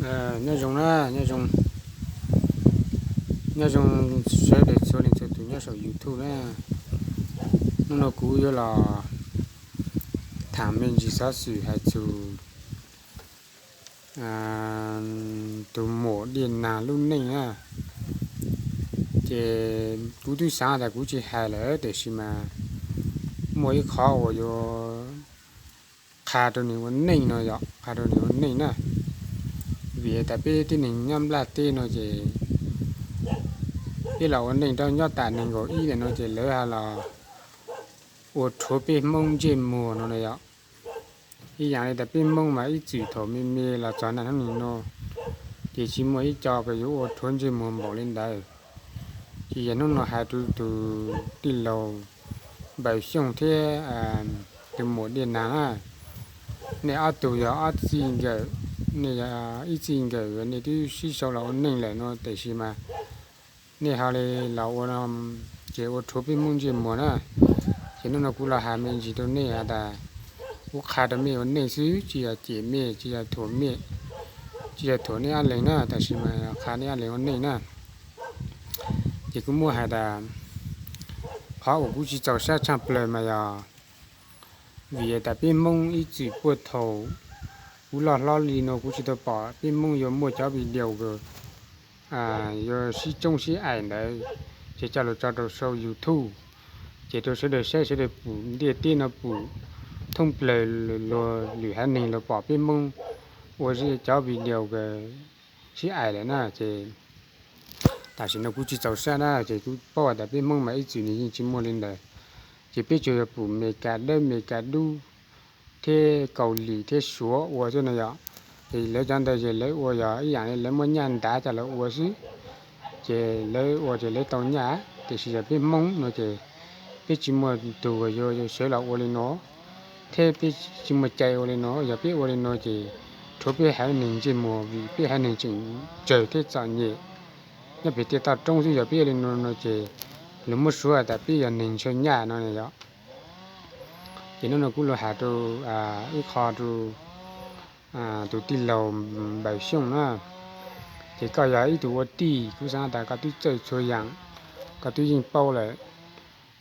Nyob zoo na, nyob zoo, nyob zoo sawv daws txhua leej txhua tus nyob saum YouTube na. Hnub no kuv yuav los tham me ntsis xov xwm hais txog tus muam Diaj Nag lub neej na. Ces kuv twb xav tias kuv tsis hais lawm tiam sis mas muaj ib qho uas yuav qha rau nws ua neej no yom, qha rau nws ua neej na. Vim tas peb tib neeg nyob nplaj teb no ces peb los ua neej rau nyob tas nees nkaum ib ntawm no ces lawv ho los ua rhuav peb Hmoob ntsej muag no na yom. Ib yam li tas peb Hmoob mas ib txwm thaum me me los txog niaj hnub nim no ces tsis muaj ib co uas yuav ua rhuav ntsej muag npaum li ntawd. Ces yog hnub no hais rau tus tij laug Npaws Xyooj thiab tus muam Diaj Nag na, nej ob tug yog ob txij nkawm, nej yog ib txij nkawm uas nej twb sib sau los ua neej lawm no tiam sis mas nej ho li los ua, ces ua rhuav peb Hmoob ntsej muag na. Ces hnub no kuv los hais me ntsis rau nej has tas kuv qha rau mej ua neej xwb, tsis yog cem mej, tsis yog thuam mej, tsis yog thuam nej ob leeg na, tab sis mas qha nej ob leeg ua neej na. Ces kuv muab hais tas qhov uas kuv tsis txaus sab tshaj plaws mas yog vim tas peb Hmoob ib txwm puag thaum kuv loj hlob li no kuv tsis tau pom peb Hmoob yuav muaj cov video uas yuav sib tsoob sib aim ntawd, ces coj los tso rau saum YouTube, ces rau sawv daws saib sawv daws pum ntiaj teb no pum thoob plaws luag lwm haiv neeg los pom peb Hmoob ua cov video uas sib aim lawm na. Ces tam sim no kuv tsis txaus sab na, ces kuv paub tas peb Hmoob mas ib txwm nws yeej tsis muaj li ntawd. Ces peb tsuas yog pum Meskas dawb, Meskas dub, thiab Kaus Lim thiab Suav ua xwb no yom. Ces lawv cov ntawd ces lawv ua yog ib yam li lawv muab nyaj ntav coj los ua xwb. Ces lawv ua ces lawv tau nyaj, tiam sis yog peb Hmoob no ces peb tsis muaj tus uas yuav sawv los ua li no, thiab peb tsis muaj cai ua li no. Yog peb ua li no ces rhuav peb haiv neeg ntsej muag vim peb haiv neeg tseem tsawg thiab txom nyem nyob pem tej toj roob xwb. Yog peb ua li no no ces luag muab suav tas peb yog neeg ntshaw nyaj no yom. Ces hnub no kuv los hais rau ib qho rau tus tij laug Npaws Xyooj na. Ces koj yog ib tug ua tij, kuv xav tas koj twb txawj txhua yam, koj twb yeej paub lawm.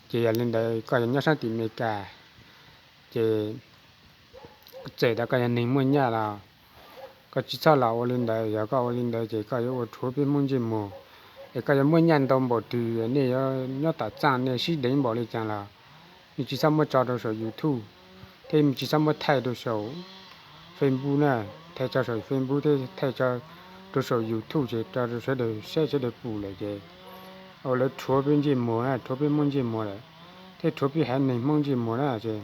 Ces yog li ntawd koj yog nyob sab tim Meskas, ces txawm tas koj yog neeg muaj nyaj los koj tsis txhob los ua li ntawd. Yog koj ua li ntawd ces koj yuav ua rhuav peb Hmoob ntsej muag. Es koj yuav muaj nyaj ntau npaum twg, nej yuav nyob tom txaj nej sib deev npaum li cas los nej tsis txhob muab tso rau saum YouTube, thiab nej tsis txhob muab thaij rau saum Facebook na, thaij tso saum Facebook thiab thaij tso rau saum YouTube ces rau sawv daws saib sawv daws pum lawm ces ua lawv rhuav peb ntsej muag na, rhuav peb Hmoob ntsej muag lawm, thiab rhuav peb haiv neeg Hmoob ntsej muag na. Ces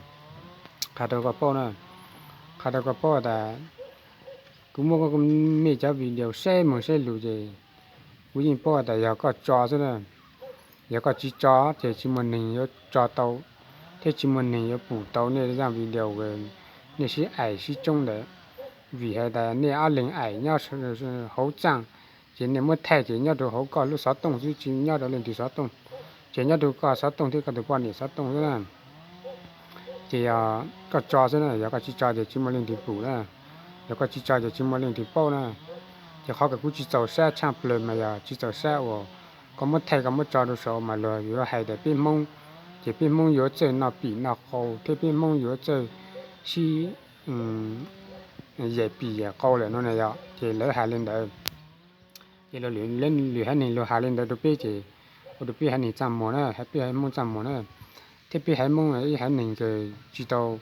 qha rau koj paub na, qha rau koj paub tas kuv muab koj mej cov video saib mus saib lus ces kuv yeej paub tas yog koj tso xwb na. Yog koj tsis tso ces tsis muaj neeg yuav tso tau, thiab tsis muaj neeg yuav pum tau nej zaj video uas nej sib aim sib tsoob ntawd. Vim hais tas nej ob leeg aim nyob hauv txaj, ces nej muab thaij ces nyob rau hauv koj lub xov tooj xwb, tsis nyob rau leej twg xov tooj, ces nyob rau koj xov tooj thiab koj tus poj niam xov tooj xwb na. Ces yog koj tso xwb na, yog koj tsis tso ces tsis muaj leej twg pum na, yog koj tsis tso ces tsis muaj leej twg paub na. Ces qhov uas kuv tsis txaus sab tshaj plaws mas yog tsis txaus sab uas koj muab thaij koj muab tso rau saum mas luag yuav hais tias peb Hmoob, ces peb Hmoob yuav txawj noj pim noj qau thiab peb Hmoob yuav txawj sib yaim pim yaim qau lawm no na yom. Ces lawv hais li ntawd, ces lwm haiv neeg luag hais li ntawd rau peb ces ua rau peb haiv neeg txaj muag na, peb haiv Hmoob txaj muag na, thiab peb haiv Hmoob ib haiv neeg uas tsis tau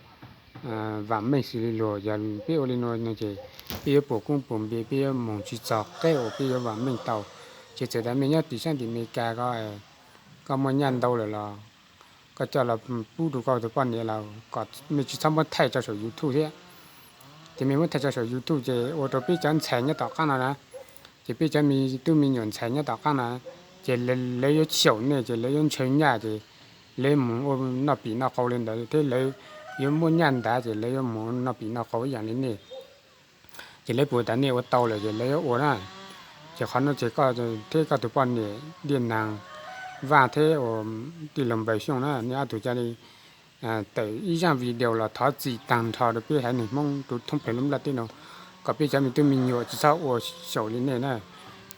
vam meej xws li luag. Yog peb ua li no no ces peb yuav puas koob puas npe, peb yuav mus tsis txog qeb uas peb yuav vam meej tau. Ces txawm tas mej nyob tim sab tim Amelikas ko, koj muaj nyaj ntau lawm los koj coj los pub rau koj tus poj niam los kom mej tsis txhob muab thaij tso saum YouTube thiab. Ces mej muab thaij tso saum YouTube ces ua rau peb cov ntxhais nyob tom qab no na, ces peb cov me tub me nyuam ntxhais nyob tom qab no, ces lawv yuav xyaum nej ces lawv yuav ntshaw nyaj ces lawv mus ua noj pim noj qau li ntawd thiab lawv yuav muaj nyaj ntav ces lawv yuav mus noj pim noj qau ib yam li nej. Ces lawv pum tas nej ua tau lawm ces lawv yuav ua na. Ces qhov no ces koj thiab koj tus poj niam Diaj Nag, Vaj thiab uas tij laug Npaws Xyooj na, nej ob tug cia li tawm ib zaj video los thov txim tag nrho rau peb haiv neeg Hmoob rau thoob plaws lub nplaj teb no. kom peb cov me tub me nyuam tsis txhob ua xyaum li nej na.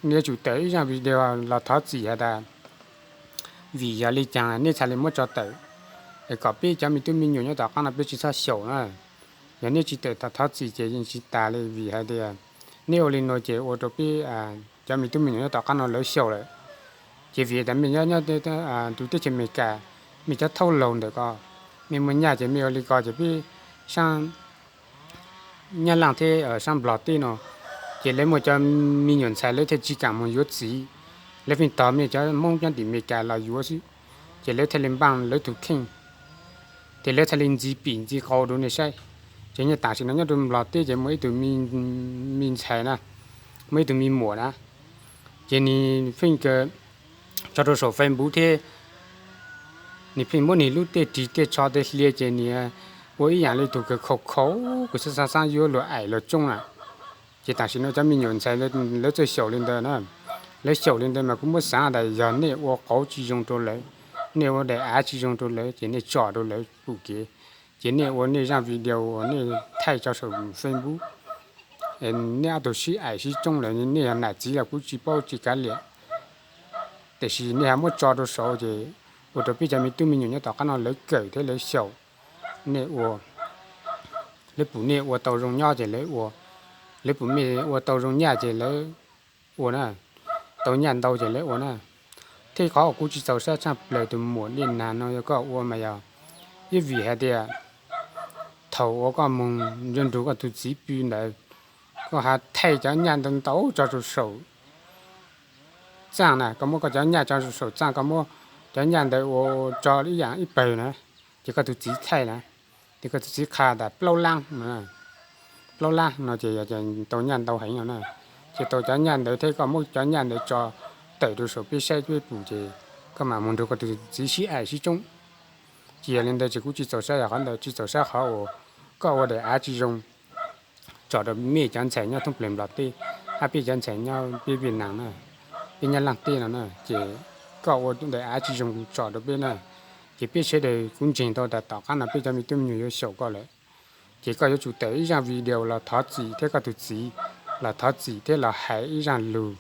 Nej yuav tsum tawm ib zaj video los thov txim hais tias vim yog li cas nej thiaj li muab tso tawm, es kom peb cov me tub me nyuam nyob tom qab no peb tsis txhob xyaum na. Yog nej tsis tawm thov txim ces yeej tsis tas li, vim hais tias nej ua li no ces ua rau peb cov me tub me nyuam nyob tom qab no lawv xyaum lawm. Ces vim tias mej nyob nyob tus teb chaws Amelikas, mej cov thauj laug ntawm ko, mej muaj nyaj ces mej ua li ko ces peb saab Nyab Laaj thiab saab Nplog teb no, ces lawv muaj cov me nyuam ntxhais lawv thiaj tsis kaam moog yuav txiv, lawv pheej tog mej cov Moob nyob tim Amelikas los yuav xwb, ces lawv thiaj li npaaj lawv tug kheej, ces lawv thiaj li ntxiv pim ntxiv qau rau nej saib. Ces nyob tam sim no nyob rau Nplog teb ces muaj ib tug me ntxhais na, muaj ib tug me muam na, ces nwg pheej tso rau saum Facebook thiab, nwg pheej muab nwg lub tej rig tej tsho tej hliv ces nwg ua ib yaam li tug kws khaus khaus kws xav xav yuav luag aim luag tsoob na. Ces tam sim no cov me nyuam ntxhais lawv txawj xyaum li ntawd na. Lawv xyaum li ntawd mas kuv muab xaav tas yog nej ua qauv tsis zoo rau lawv, nej ua daim av tsis zoo rau lawv ces nej tso rau lawv pum kev. Ces nej ua nej zaj video uas nej thaij tso saum Facebook, nej ob tug sib aim sib tsoob lawm, nej yog nam txiv los kuv tsis paub tsis kav liam, tiam sis nej ho muab tso rau saud ces ua rau peb cov me tub me nyuam nyob tom qab no lawv kawm thiab lawv xyaum nej ua. Lawv pum nej ua tau zoo nyob ces lawv ua, lawv pum mej ua tau zoo nyaj ces lawv ua na, tau nyaj ntau ces lawv ua na. Thiab qhov uas kuv tsis txaus sab tshaaj plawg tus muam Dej Naag no yog koj ua mas yog ib vim hais tias thaum uas koj moog nrug koj tug txiv pw ntawd, koj ho thaij cov nyaj ntau ntau tso rau saum txaaj na, koj muab koj cov nyaj tso rau saum txaaj, koj muab cov nyaj ntawd ua tso ib yaam ib pawg na, ces koj tug txiv thaij na, ces koj tug txiv qha tas plaub lab, plaub lab no ces tau nyaj ntau heev no na. Ces tau cov nyaj ntawd thiab koj muab cov nyaj ntawd tso tawm rau saum peb saib peb pum ces koj mam moog nrug koj tug txiv sib aim sib tsoob. Ces yog li ntawd ces kuv tsis txaus sab yog qhov ntawd, tsis txaus sab qhov uas koj ua daim av tsis zoo tso rau mej cov ntxhais nyob thoob plawg Nplog teb, hab peb cov ntxhais nyob peb Viaj Nam na, peb Nyab Laaj teb no na, ces koj ua daim av tsis zoo tso rau peb na. Ces peb sawv daws kuv ntseeg tau tas tom qab no peb cov me tub me nyuam yuav xyaum koj lawm. Ces koj yuav tsum tawm ib zaj video los thov txim thiab koj tug txiv los thov txim thiab los hais ib zaj lug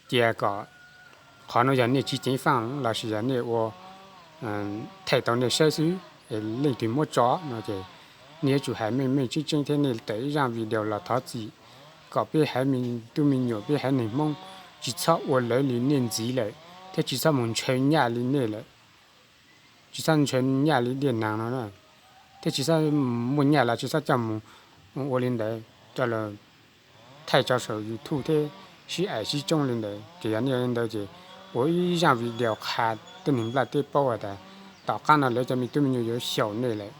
cia kom qhov no yog nej tsis ceev faaj lossis yog nej ua thaij tau nej saib xwb, leej twg muab tso no ces nej yuav tsum hais meej meej tseeb tseeb thiab nej tawm ib zaj video los thov txim kom peb haiv tub me nyuam, peb haiv neeg Hmoob tsis txhob ua lawv li nej ntxiv lawm, thiab tsis txhob mus ntshaw nyaj li nej lawm, tsis txhob ntshaw nyaj li Dej Naag no na, thiab tsis txhob muaj nyaj los tsis txhob coj mus ua li ntawd coj los thaij tso saum YouTube thiab sib aim sib tsoob li ntawd. Ces yog nej ua li ntawd ces ua ib zaj video qha tuab neeg nplaj teb paub has tas tom qab no lawv cov me tub me nyuam yuav xyaum nej lawm,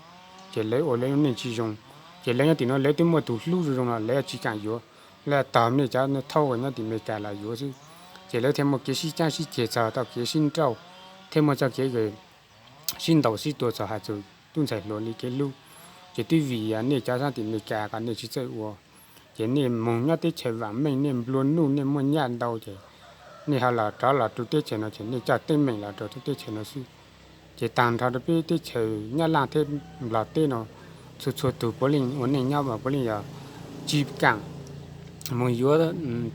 ces lawv ua lawv lub neej tsis zoo. Ces lawv nyob tim no lawv twb muaj tus hlub zoo zoo los lawv tsis kaam yuav, lawv tog nej cov thauj nyob tim Amelikas los yuav xwb. Ces lawv thiaj muaj kev sib caab sib ceg txog tau kev sib nrauj, thiab muaj txoj kev sib ntaus sib tua txog has txug tub ntxhais hluas li kev hlub. Ces twb vim yog nej cov sab tim Amelikas kom nej tsis txawj ua, ces nej moog nyob teb chaws vaam meej, nej nplua nuj, nej muaj nyaj ntau ces nej ho los rov los rau teb chaws no ces nej coj teeb meem los rau teb chaws no xwb. Ces taag nrho rau peb teb chaws Nyab Laaj thiab Nplog teb no, txhua txhua tug puav leej ua neej nyob mas puav leej yog tsis kaam moog yuav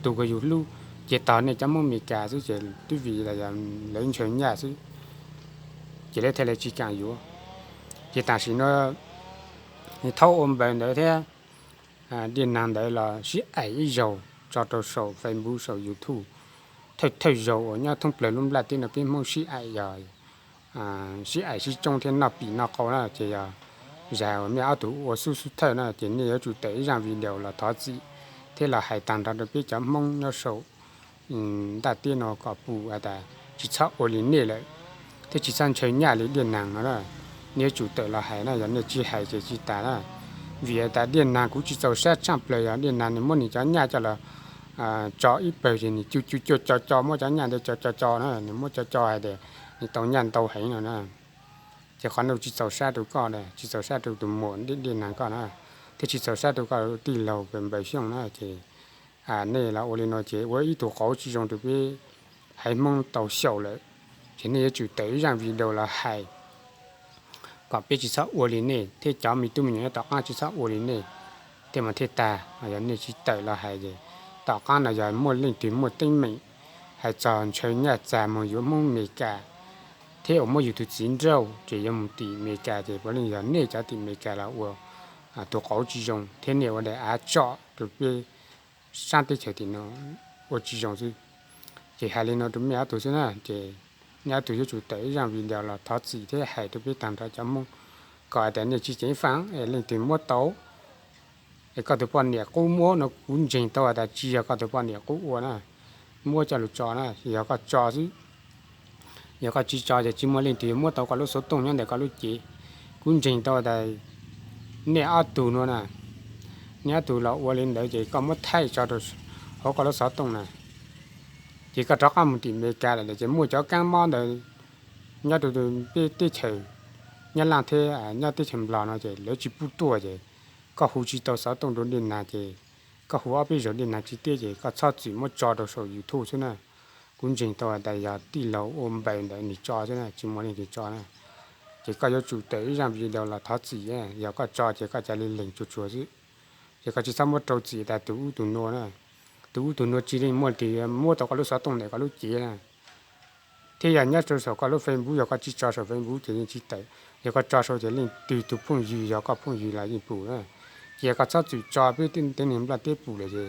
tug kws yug hlub, ces tog nej cov Hmoob Amelikas xwb ces twb vim yog lawv ntshaw nyaj xwb, ces lawv thiaj li tsis kaam yuav. Ces tam sim no thaub ua npaws ntawd thiab Dej Naag ntawd los sib aim ib zaug tso rau saum Facebook saum YouTube. Thawj thawj zaug uas nyob thoob plawg lub nplaj teb no peb Hmoob sib aim yog sib aim sib tsoob thiab noj pim noj qau na, ces yog zag uas mej ob tug ua xub xub thawj na, ces nej yuav tsum tawm ib zaj video los thov txim thiab los hais taag nrho rau peb cov Hmoob nyob saum nplaj teb no kom pum has tas tsis txhob ua li nej lawm, thiab tsis txhob ntshaw nyaj li Dej Naag no na. Nej yuav tsum tawm los hais na, yog nej tsis hais ces tsis tas na. Vim has tas Dej Naag kuv tsis txaus sab tshaaj plawg, yog Dej Naag nws muab nws cov nyaj coj los tso ib pawg ces nws cu cu cua co co muab cov nyaj ntawd co co co na, nws muab co co hais tias nws tau nyaj ntau heev no na. Ces qhov no tsis txaus sab rau koj, tsis txaus sab rau tus muam Dej Naag koj na, thiab tsis txaus sab rau koj tij laug kws Npaws Xyooj na. Ces nej los ua li no ces ua ib tug qauv tsis zoo rau peb haiv Hmoob tau xyaum lawm. Ces nej yuav tsum tawm ib zaj video los hais kom peb tsis txhob ua li nej thiab cov me tub me nyuam nyob tom qaab tsis txhob ua li nej. thiaj mus thiaj tag. Yog nej tsis tawm los hais ces tom qab no yog muaj leej twg muaj teeb meem hais txog ntshaw nyaj txag mus yuav Hmoob Amelikas thiab uas muab yus tus txiv nrauj ces yuav mus tim Amelikas ces puav leej yog nej cov tim Amelikas los ua tus qauv tsis zoo thiab nej ua daim av tsom rau peb sab teb chaws tim no ua tsis zoo xwb. Ces hais li no rau mej ob tug xwb na, ces nej ob tug yuav tsum tawm ib zaj video los thov txim thiab hais rau peb tag nrho cov Hmoob kom tias nej tsis ceev faj es leej twg muab tau es koj tus poj niam qub muab no kuv ntseeg tau tas tsis yog koj tus poj niam qub ua na, muab coj lug tso na, yog koj tso xwb. Yog koj tsis tso ces tsis muaj leej twg yuav muab tau koj lub xov tooj nyob ntawm koj lub cev. Kuv ntseeg tau tas nej ob tug no na, nej ob tug los ua li ntawd ces koj muab thaij tso rau hauv koj lub xov tooj na, ces koj rov qab mus tim Amelikas lawm ces muaj cov kaab mob ntawd nyob rau peb teb chaws Nyab Laj thiab nyob teb chaws Nplog no ces lawv tsis pub tuaj ces koj hu tsis tau xov tooj rau Dej Nag ces koj hu ob peb zaug Dej Nag tsis teb ces koj txhob txwm muab tso rau saum YouTube xwb na. Kuv ntseeg tau tas yog tij laug ua npaws ntawd nws tso xwb na, tsis muaj leej twg tso na. Ces koj yuav tsum tawm ib zaj video los thov txim, yog koj tso ces koj cia li lees tsuag tsuag xwb. Ces koj tsis txhob muab rau txim tas tus ub tus nuav na. Tus ub tus nuav tsis leej muaj leej twg muab tau koj lub xov tooj ntawm koj lub cev na. Thiab yog nyob rau saum koj lub Facebook, yog koj tsis tso saum Facebook ces yeej tsis tawm, yog koj tso saum ces leej twg tus phooj ywg yog koj phooj ywg los yeej pum na. Ces yog koj txhob txwm tso peb teb neeg Nplog teb pum lawm ces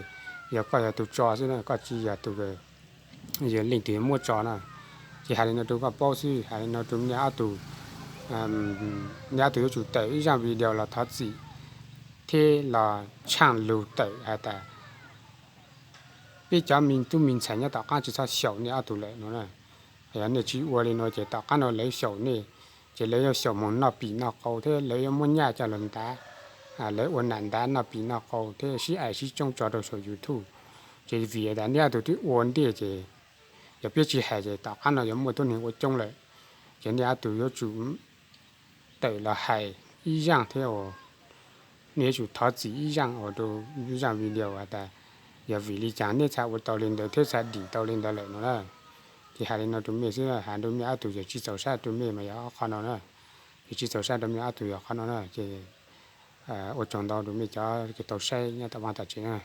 yog koj yog tus tso xwb na, koj tsis yog tus yog leej twg muab tso na. Ces hais li no rau koj paub xwb, hais li no rau nej ob tug, nej ob tug yuav tsum tawm ib zaj video los thov txim thiab los tshaaj lug tawm has tas peb cov me tub me ntxhais nyob tom qaab tsis txhob xyaum nej ob tug lawm no na. Yog nej tsis ua li no ces tom qaab no lawv xyaum nej, ces lawv yuav xyaum moog noj pim noj qau thiab lawv yuav muab nyaj coj lug ntav, lawv ua nam ntav noj pim noj qau thiab sib aim sib tsoob tso rau saum YouTube. Ces vim tas nej ob tug twb ua ntej ces yog peb tsis hais ces tom qaab no yuav muaj tuab neeg ua coob lawm. Ces nej ob tug yuav tsum tawm los hais ib zaaj thiab uas nej yuav tsum thov txim ib zaaj uas rau zaaj video has tas yog vim li cas nej txhaj ua tau li ntawd thiab txhaj dim tau li ntawd lawm no na. Ces hais li no rau mej xwb, has rau mej ob tug, yog tsis txaus sab rau mej mas yog qhov no na. Yog tsis txaus sab rau mej ob tug yog qhov no na ces ua tsaug ntau rau mej cov kws tau saib nyob tom vaaj tom tsev na.